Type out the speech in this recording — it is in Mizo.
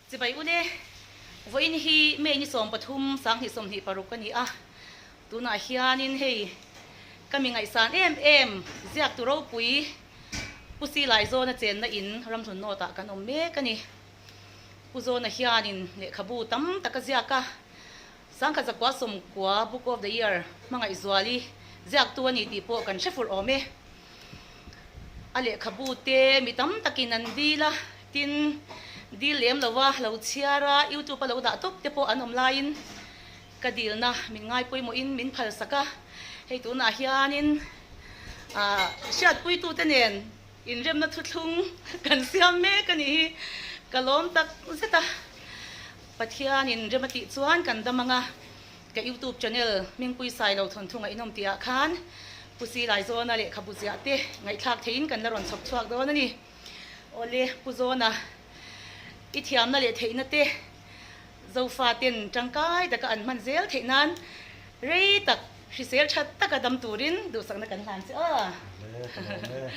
Chibai ule, vawiin hi May ni 13 2026 a ni a, tunah hianin hei ka mi ngaihsan em em ziaktu ropui Pu Silai Zawna chenna in Ramhlun North ah kan awm mek a ni. Pu Zawna hianin lehkhabu tam tak a ziak a, 1990 Book of the Year hmangaihzuali ziaktu a ni tih pawh kan hre fur awm e. A lehkhabu te mi tam takin an dil a, tin dil lem lo a, lo chhiar a, YouTube a lo dah tawp te pawh an awm laiin ka dilna min ngaipawimawhin min phalsak a, hei tunah hianin ah hriatpuitute nen inremna thuthlung kan siam mek a nih hi ka lawm tak zet a, Pathianin rem a tih chuan kan dam ang a. Ka youtube channel Hmingpui Sailo thawnthu ngaihnawm tih ah khan Pu Silai Zawna lehkhabu ziah te ngaihthlak theihin kan la rawn chhawp chhuak dawn a ni. Awle Pu Zawna, i thiamna leh theihna te Zofa ten tangkai taka an hman zel theih nan rei tak hrisel tha taka dam turin duhsakna kan hlan che aw. Awle, ka lawm e.